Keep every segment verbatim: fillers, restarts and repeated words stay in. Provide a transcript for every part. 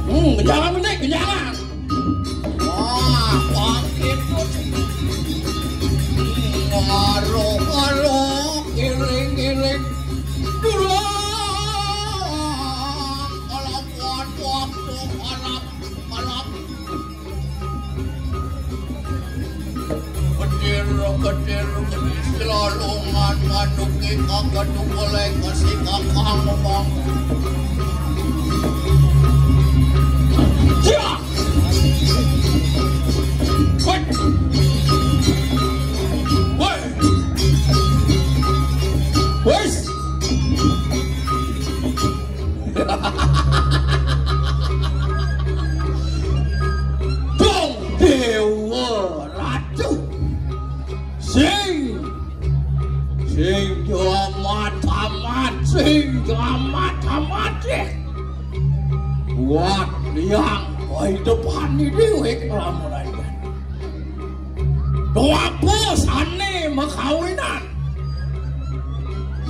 Hmm, kenjangan, Bendek, kenjangan. Wah, wah, itu. Aduh, aduh, iring, iring. Dulang, kalau kuat, kuat, tuh, kalau, kalau. Ketir, ketir, ketir, si lalungan, manuki, kagak tuh boleh kasih kakak ngomong. Ya! Woi! Woi! Woi! Dong Dewa Ratu, sing, sing amat-amat, sing amat-amat deh. Buat liang kehidupan ini, wek, lamun aja. Doa sane makawinan.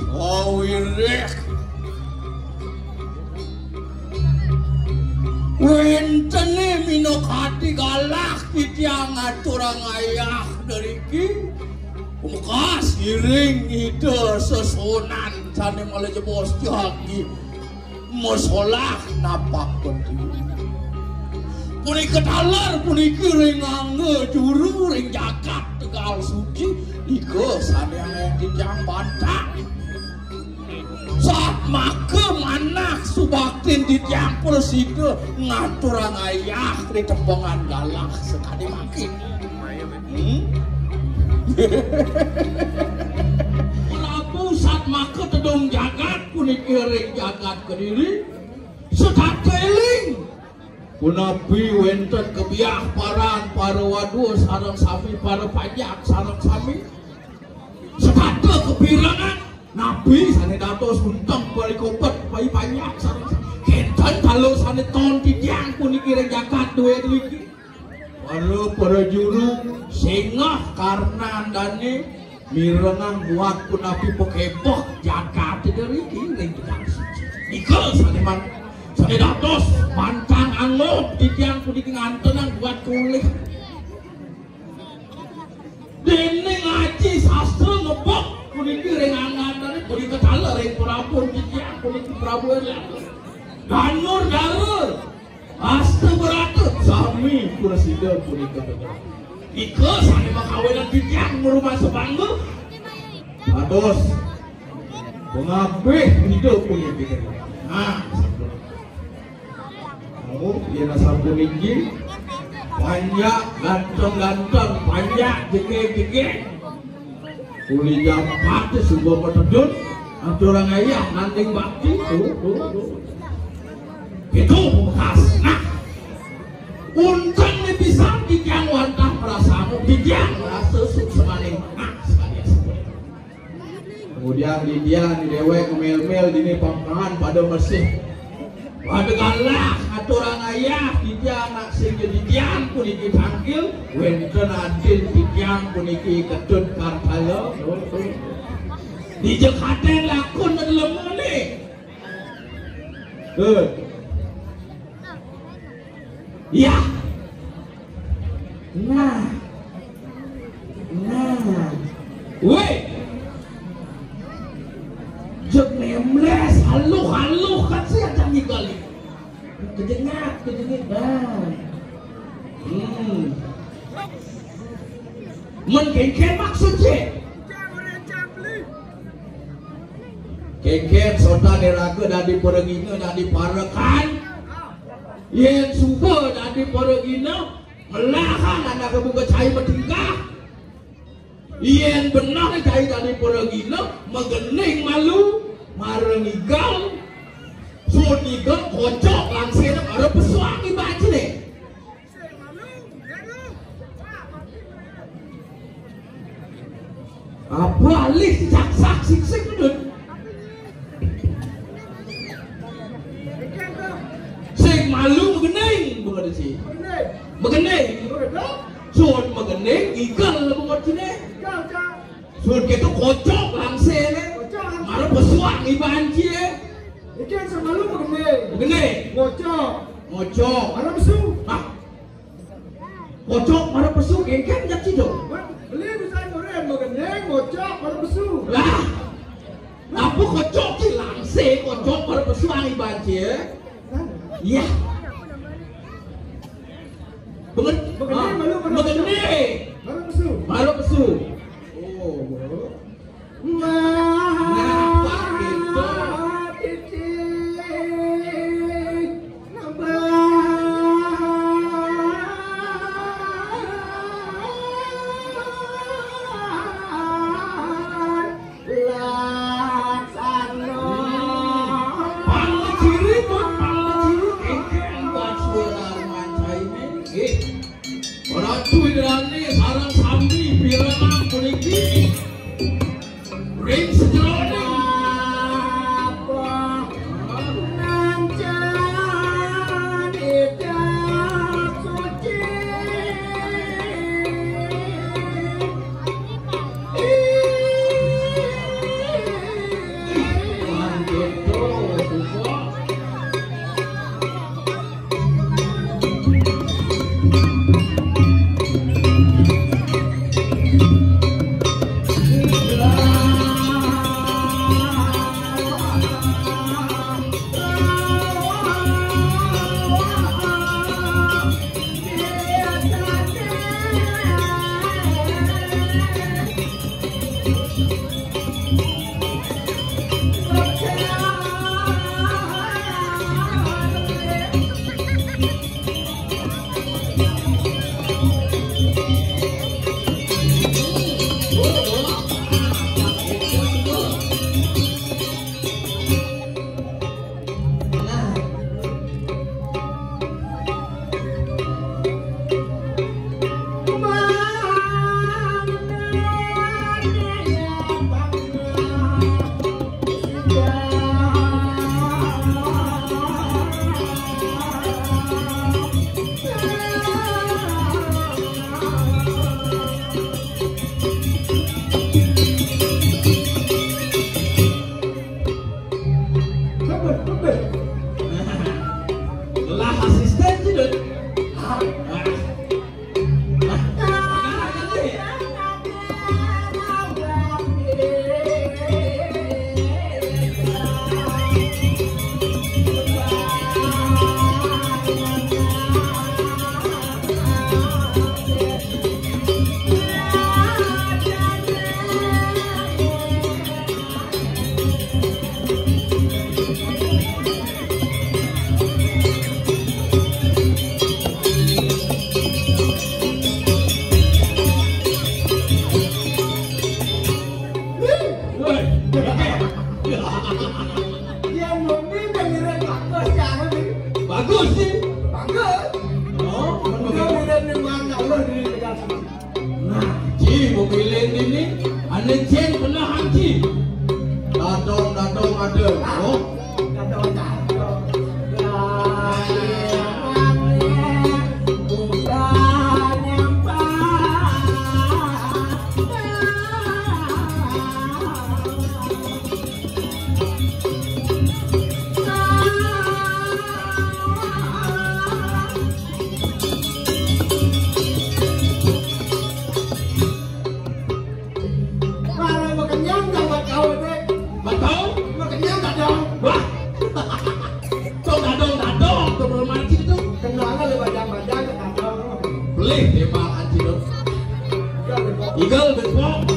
Sawiréh wéntené minakadi galah titiang ngaturang ayah driki. Bekas iring Ida sesuunan sané malih jebos jagi masolah napak peti. Punika taler puniki ring angga juru ring jagat Tegal Suci, nika sané angék titiang bantah. Satmaka manah subaktin titiang prasida ngaturang ayah ri tempengan galah sakadi mangkin. Hmm? Prabu Satmaka Tedung Jagat puniki ring jagat Kediri, setata éling. Punapi wénten kebiah paran para wadua sareng sami, para panjak sareng sami. Setata kapirengan napi sané dados unteng palikopet, pai panjak sareng sami. Kénten kala sané ton titiang puniki ring jagat dué driki. Para, para juru singah karna andané mirengang buat punapi pakébeh jagat driki ring Tegal Suci. Nika sané man-, sané dados pantang angob titiang puniki ngantenang buat kulih. Déning aji sastra ngebek puniki ring anggané punika taler ring Prabu titiang puniki Prabu Irianto. Danur Dara, Asta Brata, sami prasida punika bener. Ika sané makawinan titiang ngrumasa bangga. Dados pangabih Ida puniki. Nah, sampun. Oh, yén sapuniki, panjak ganteng-ganteng, panjak jegég-jegég. Uli japat suba matedun, aturang ayah nanding bakti. Tuh, tuh, tuh. Itu bekas. Nah, untengné pisan titiang wantah prasanggup, titiang ngrasa suksmaning. Nah, sakadi asapunika. Kemudian Lydia di déwék ngemil-mil dini pangkahan pada mesih. Pada galah aturang ayah, titiang nak sing titiang puniki tangkil, wénten adin titiang puniki Ketut Kartala. Dija kadén lakun lemuné. Tuh. Yah. Nah. Nah. Wéh. Jeg nemles, aluh-aluh kan sih ada ngigali. Kejengat, kejengat. Nah. Hmm. Men kénkén maksud sih. Kénkén sotané raga dadi paragina, dadi parekan. Yén suba dadi paragina, Melahan anake buka cai matingkah. Yen beneh cai tadi para gila, magening malu, marang igal, sun igal kocok langsene, mara pesuang ibacine. Apa alih caksak siksik, Dun? Sing malu magening, bukan sih. Magening. Sun magening, igal bukan sini. Sun keto kocok langsene. Mara pesuang ibancie. Iki sing malu magening. Magening. Ngocok. Ngocok. Mara pesu. Hah? Kocok mara pesu kengken jak cido. Beli bisa nyuren magening, ngocok mara pesu. Lah. Apa kocok ki langse, kocok mara pesu ani bancie? Iya. Magening, malu mara pesu. Magening. Mara pesu. Mara pesu. Oh, bro. Nah, Pak, gitu. Pangeciri, Pak, pangeciri. Engke buat suara mancai, men. Nggih. Ratu Indrani sareng sami pirengang puniki. Ring sejeroning Lah asisten sih, Dut. Bagus sih. Bagus. Oh, nah, Ji, mobilen ini, ane Jen pernah Ji. Dadong, dadong ada. Oh. Dadong, dadong. Kalau mau kenyang, jangan kau, Dek. Mau kau? Mau kenyang, tak ada. Wah. Tuh, dadong, dadong, tuh, belum mati tuh. Kenal aja, bajang-bajang, tak ada. Beli, tembak, anjir. Igal, bepok.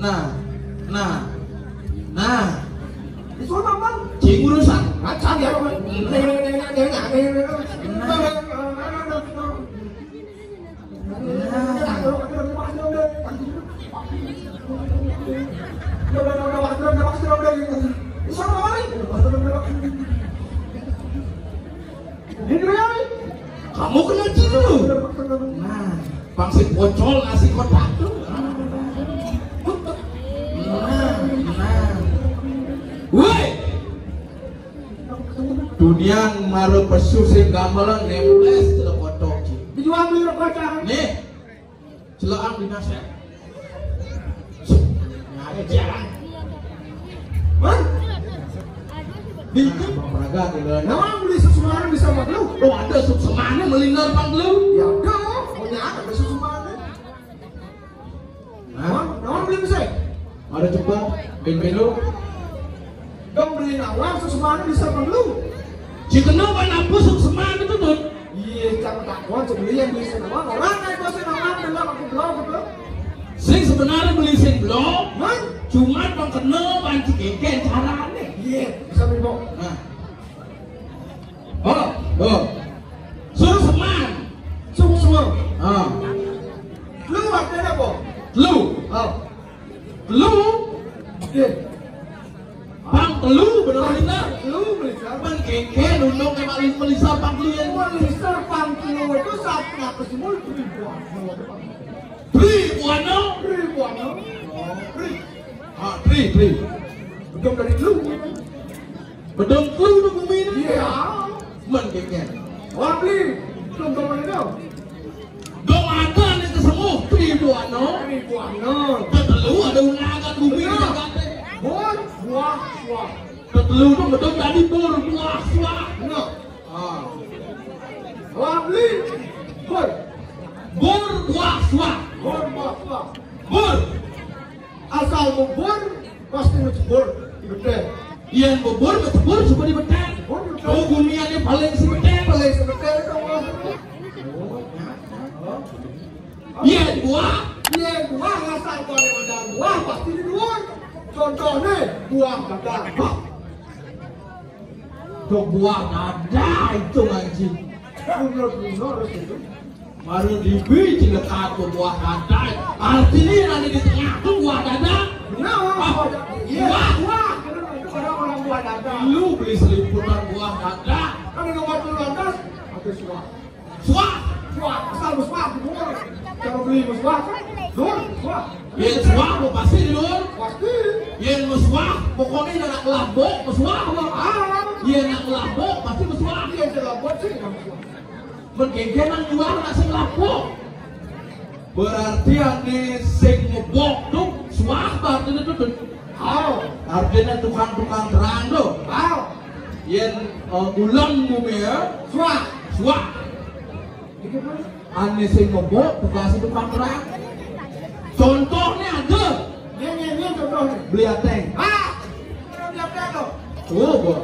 Nah, nah, nah. Disuruh apa? Cing urusan. Ngaca dia apa? Nah. Nah. Disuruh apa? Ini dia. Kamu kena cing lu. Nah, pang si pocol nasi kotak tuh. Nah, nah. Woi. Dunian mara pesu sing gamelan nemples ke kotok cing. Dijual beli rokok jangan. Nih. Celokan di nasib. Nyari jalan. Hah? Di Bang Praga gitu. Nawang beli sup semana bisa maglu. Oh, ada sup semana melingkar maglu. Ya udah, punya apa beli sup semana? Hah? Nawang, nawang beli bisa. Ada coba, ben belo. Dong beli nawang sup semana bisa maglu. Cik kenal kan apa sup semana itu tuh? Iya, cang tak kuat sebeli yang beli sing nawang. Orang kayak gua sing nawang, bilang aku belum gitu. Sing sebenarnya beli sing belum. Hah? Cuma pang kena banci kengken carane. Iya, bisa beli bok. Nah. Oh, oh. Sup semana. Sup semana. Ah. Lu artinya apa? Lu. Oh. Telu. Iya. Pang telu bener-bener. Telu, Melisa. Pang kengken undung ke maling Melisa pang telu ya. Melisa pang telu itu saat kenapa sih mau beli buah? Beli buah no? Beli buah no? Oh, beli. Ah, beli, beli. Bedong dari telu. Bedong telu no bumi ini. Iya. Men kengken. Wah, beli. Bedong dari telu. Dong ada nih kesemuh, tribuana. Tribuana. Ketelu ada undangan bumi di Jakarta. Bor, buah, suah. Ketelu dong betul tadi bor, buah, suah. Nah. Ah. Wah, beli. Bor. Bor, buah, suah. Bor, buah, suah. Bor. Asal bubur, pasti ngecebur di betel. Yen bubur ngecebur suka di betel. Bubur betel. Oh, bumi ini paling si betel. Paling si betel itu, Mas. Yen buah. Yen buah, asal buah yang ada buah, pasti di luar. Contohnya, buah kadar. Bah. Dok buah dada itu, anjing. Menurut, menurut itu. Baru di biji lekat tuh buah dada. Artinya yang ada di tengah tuh buah dada. Nah, ah, iya, buah. Buah. Itu orang buah dada. Lu beli seliputan buah dada. Kan ada nomor tujuh belas, ada suah. Suah. Suah, asal suah, di luar. Kalau beli suah, kan? Dur, suah. Yen suah, mau pasti di luar. Pasti. Yen mau suah, pokoknya nak labok, mau suah, mau. Ah. Yen nak labok, pasti mau suah. Iya, nak labok sih, nggak suah. Menggegenan luar nasi lapuk. Berarti ane sing ngebok tuh suah berarti itu tuh. Oh, artinya tukang-tukang terang tuh. Oh. Yen eh, ulang bumi ya. Suah. Suah. Ane sing ngebok tugas tukang terang. Contohnya ada. Ini, ini, ini contohnya. Beli ateng. Ah, beli ateng tuh. Coba.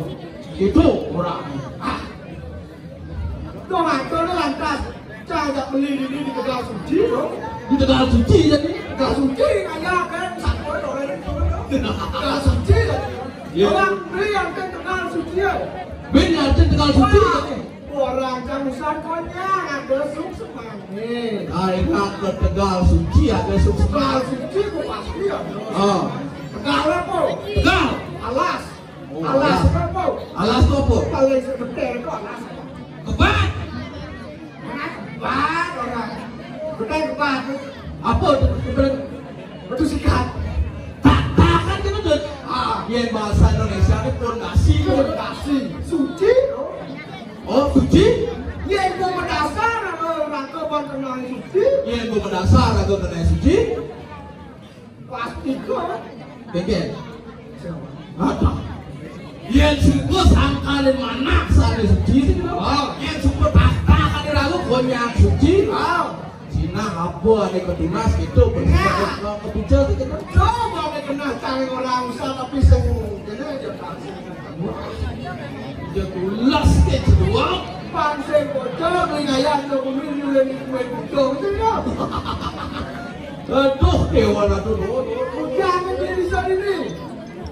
Itu orang. Ah. Dong, atur lantas. Cang ajak beli ini di Tegal Suci, loh. Di Tegal Suci jadi? Tegal Suci, kayak kan, satu orang itu, loh. Tegal Suci, jadi. Iya. Orang beli yang ke Tegal Suci, ya. Beli yang ke Tegal Suci, jadi. Orang kan usah konyang, ada sukses. Eh. Ayo ke Tegal Suci, ada sukses. Tegal Suci, gua pasti ada. Oh. Tegal apa? Tegal. Alas. Oh, alas. Alas apa? Alas apa? Paling sebentar kok alas. Kebat. Kebat orang. Betul kebat. Apa itu? Betul. Itu sikat. Tak, tahan kan itu. Ah, yang bahasa Indonesia itu pondasi. Pondasi. Suci. Oh, suci? Yang gua mendasar orang ke bang kenal suci. Yang gua mendasar aku kenal suci. Pasti kok. Kengken. Ada. Yen suka sangkalin manak sane suci sih, oh, yen suka tahta kali lalu konyang suci. Oh. Cina apa ane ketunas gitu, nah, ketunas gitu. Coba ane kena cari orang usah tapi sing ngomong kene aja. Ya tulas ke kedua. Pancing bocor, lingayan lo kumin, yulen kuwe kucing, gitu ya. Aduh, dewa aduh, aduh, aduh. Udah.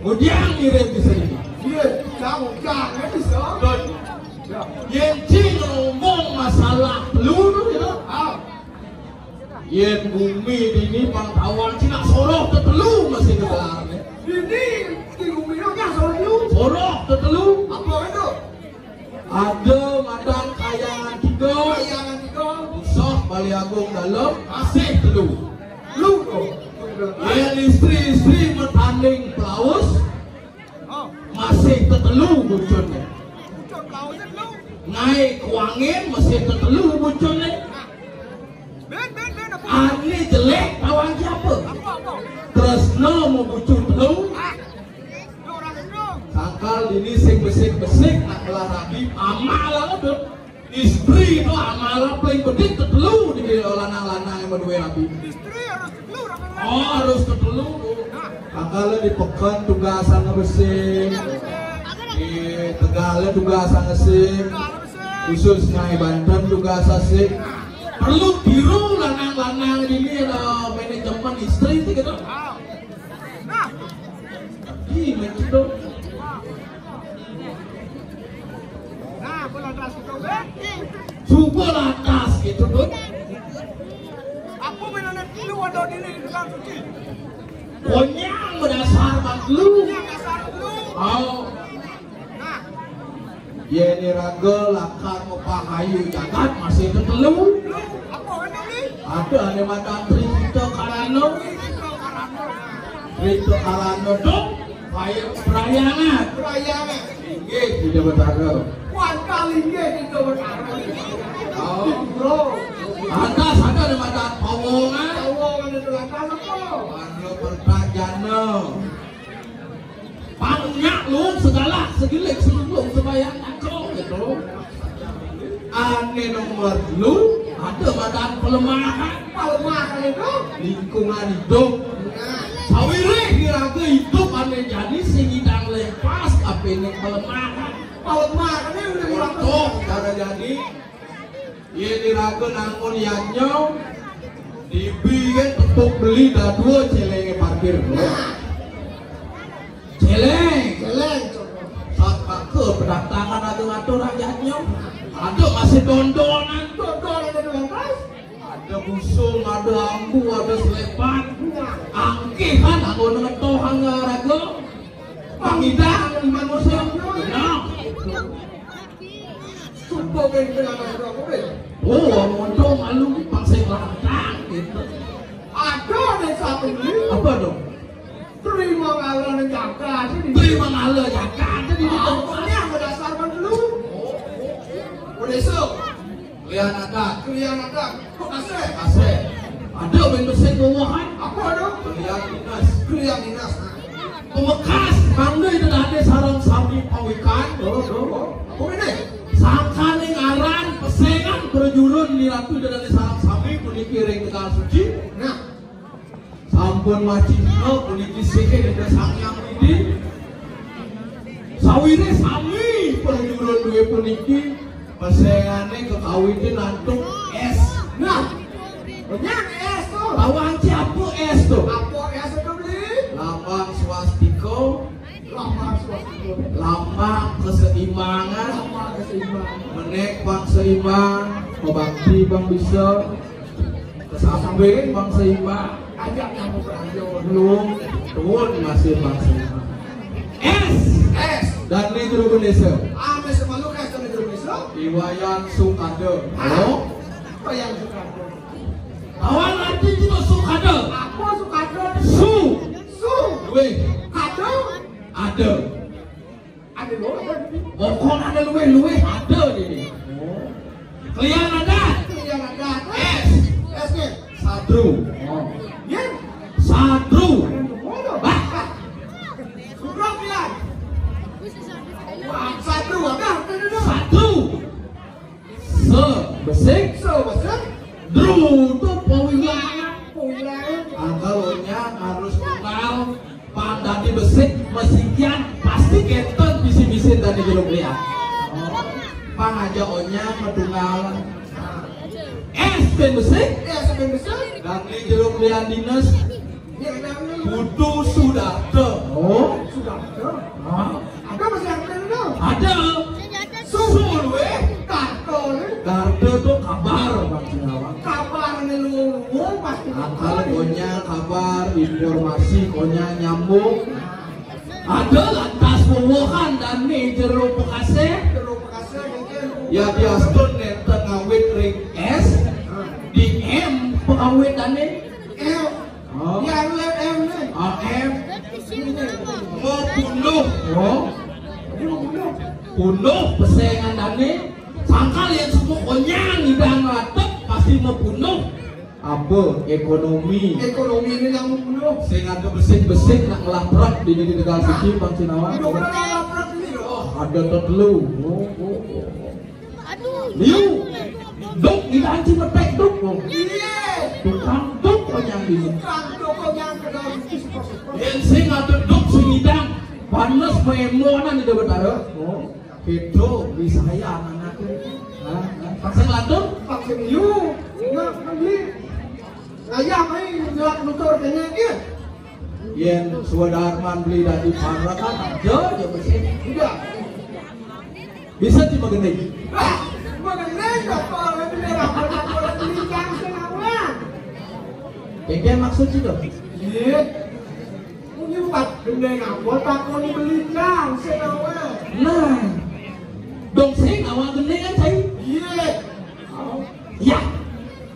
Ujang ngirim di sini. Iya, jauh, jauh, bisa. Yén ci ngomong masalah telu tu, gitu. Ah. Yén bumi dini pang tawang ci nak soroh tetelu masih kebelarnya. Dini, di bumi tu kan soroh telu. Soroh tetelu. Apa itu? Ada madan Kayangan Tiga. Kayangan Tiga. Usah Bali Agung dalam, masih telu. Lu tu. Yén istri-istri matanding pelaus, masih tetelu bucunnya. Ngai kuangin, masih tetelu bucunnya. Ane jelek tawang siapa? Tresno mau bucu telu. Sangkal dini sing besik-besik nak belah rabi, amal lah tu. Istri tu amal paling bedik tetelu di lanang-lanang yang berdua rabi. Istri harus tetelu, oh, harus tetelu tu. Sangkal di peken tugas sangat besik. Di Tegal tugas sangat besik. Khusus ngai Banten tugas asik. Perlu tiru lanang-lanang dini ada manajemen istri tu gitu. Ih, macam tu. Nah, bola atas gitu, Beb. Cuba lantas gitu, Beb. Apa bela nak tiru ada diri di dalam suci? Konyang berdasar bang lu. Konyang dasar lu. Oh. Nah. Yén iraga lakar mapahayu jagat masih tetelu. Apa anu ni? Ada ane madan Tri Cita Karana. Tri Cita Karana tu kaya perahyangan. Perahyangan. Inggih, Ida Betara. Kuantal inggih, Ida Betara. Oh. Bro. Lantas ada ane madan pawongan. Pawongan itu lantas apa? Anu pertajana. Banyak lu segala segilik segilik sembahyang aku gitu. Ane nomor lu ada madan pelemahan. Pelemahan itu? Lingkungan hidup. Nah. Sawiréh iraga hidup ane jani sing ngidang lempas, apa ini pelemahan? Pelemahan ini udah contoh cara jani. Yén iraga nangun yadnya, dibi kan tepuk beli dadua céléngé parkir. Céléng. Céléng, coba. Saat maka pendaftaran ada ngatur yadnya. Ada masih dondonan. Dondonan ada dondonan. Ada busung, ada ambu, ada selepan. Angkihan aku nengetoh angga raga. Pangidah manusia. Nah. Sumpah kayak gitu, apa itu, apa itu? Oh, orang untung malu pangsai lantang gitu. Ada deh satu ini. Apa dong? Terima ngalah nih jaga sih. Terima ngalah jaga sih di tempat. Ini yang berdasarkan dulu. Udah esok. Klian adat. Klian adat. Kok kasih? Kasih. Ada main besar bawahan. Apa ada? Klian dinas. Klian dinas. Pemekas, mangda ida dané sareng sami pawikan. Oh, oh, oh. Apa ini? Sangkaning aran pesengan prajurun niratu ida dané sareng sami puniki ring Tegal Suci. Nah. Sampun macina puniki sihir Ida Sang Hyang Widhi. Sawiréh sami prajurun dué puniki, pesengané kekawitin antuk S. Nah, nyang S to. Tawang ci apa S to? Apa S to, Bli? Lambang swastika. Lambang swastika. Lambang keseimbangan. Lambang keseimbangan. Menék pang seimbang, pabakti pang bisa. Kesamping pang seimbang. Ajak nyambung rahayu. Belum. Tuun masih pang seimbang. S. S. Dané jero bendésa. Ame semalu S dané jero bendésa. I Wayan Sukada. Hah? Oh. Wayan Sukada. Lawan arti kita Sukada. Apa Sukada? Su. Su. Luwih. Kada. Ada. Ada luwih. Mokon ada luwih, luwih ada dini. Klian ada. Klian ada. S. S nih. Sadru. Oh. Ya. Sadru. Ada yang ngomong. Bah. Surah Klian. Wah, Sadru ada. Sadru. Se besik. Se besik. Dru tu pawilangan. Pawilangan. Angka onyang harus kenal. Pang dadi besik, masikian, pasti kénten bisi-bisi dadi jero klian. Pang aja onyang matunggal. S bén besik. S bén besik. Dadi jero klian dinas. Putu Sudarta. Oh. Hah? Ada masih ada itu? Ada. Sul, weh. Kartu nih. Kartu tuh kabar, Bang Sinawa. Kabar nih lu, lu pasti. Akal konya kabar, informasi konya nyambung. Ada lantas wewohan dan nih jero Bekasé. Jero Bekasé mungkin. Ya biasa nénten ngawit ring S, di M pengawit dan nih. Oh. Ya, lu M nih. Oh, M. Mau bunuh. Oh. Dia mau bunuh. Bunuh pesengan dane. Sangkal yang semua konyang ngidang ngadeg pasti mau bunuh. Apa? Ekonomi. Ekonomi ini yang mau bunuh. Sing ada besik-besik nak ngelah truk di, di Tegal Siki, Bang Sinawa. Udah pernah ngelah truk ini loh. Ada tetelu. Oh, oh, oh. Aduh. Liu. Duk, ngidang ci metek duk. Iya. Tukang duk konyang di. Tukang duk konyang ke dalam. Yén sing ada duk sing ngidang. Panas memonan di Betara. Oh. Kedo, bisa ya anak. Hah? Hah? Pasang lantung? Pasang liu. Nah, beli. Ayam aja ngelak nutur kayaknya. Iya. Yén Sudarman beli dadi parek kan ada aja mesin. Udah. Bisa cuma gini. Ah, cuma gini, apa orang ini apa orang beli jam setengah. Kengkén maksud sih dong. Iya. Punya empat gini apa takon beli jam setengah. Nah. Dong sing awal gini kan saya. Iya. Oh. Ya.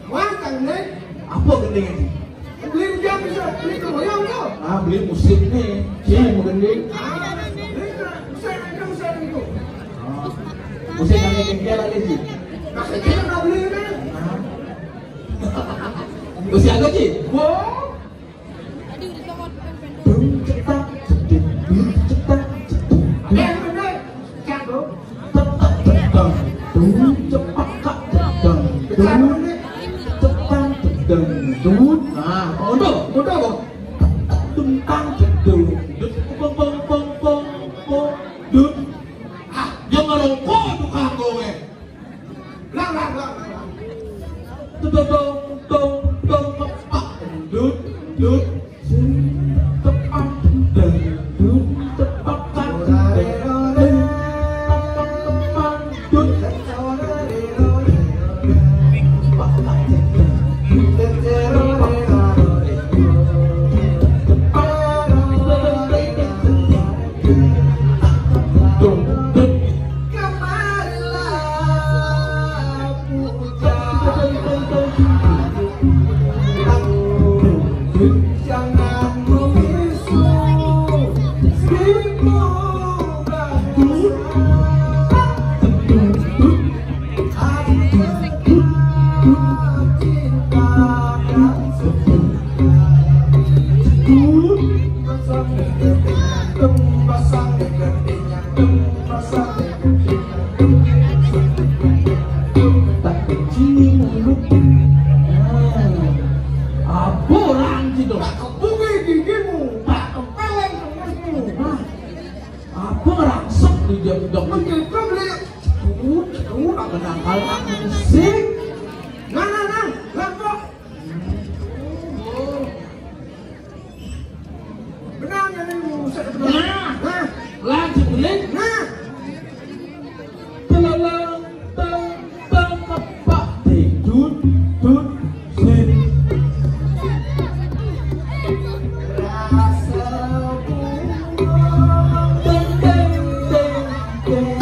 Wah, kan nih. Apa gending ini? Beli dia bisa beli ke Boyong tuh. Ah, beli musik nih. Iya, mau gending. Ah, beli ke, bisa, bisa, bisa itu. Oh. Musik kami kengkel lagi sih. Kasih kita nggak beli ini. Ah. Usia aja sih. Wow. Dum cetak jeding, dum cetak jeding, dum. Eh, bener. Cak, Bro. Cetak jedang, dum cepak kak jedang, dum. Cetak jedang, dum. Nah, udah, udah, Bro. Tentang jedung, dum, pong, pong, pong, pong, pong, dum. Ah, dia ngerokok tukang kowe. Lah, lah, lah, lah. Tong, tong, tong, tong, kepak, dut, dut, sing, tepak, dang, dut, tepak, dang, dut, tepak, tepak, dut. Dong, dut. Kemarilah. Tak kecil mulut. Nah, apa orang gitu? Tak kebuka gigimu, tak kepeleng rambutmu. Nah, apa rangsek di dia budak? Begitu beli. Tuh, tuh, tak kenal musik. Nah, nah, nah, nah, kok? Benar, benar, benar. Nah, nah. Lanjut, Bun. Nah. Teleleng, teng, teng, kepak, ding, dut, dut, sing. Rasa bunga. Teng, teng, teng, teng.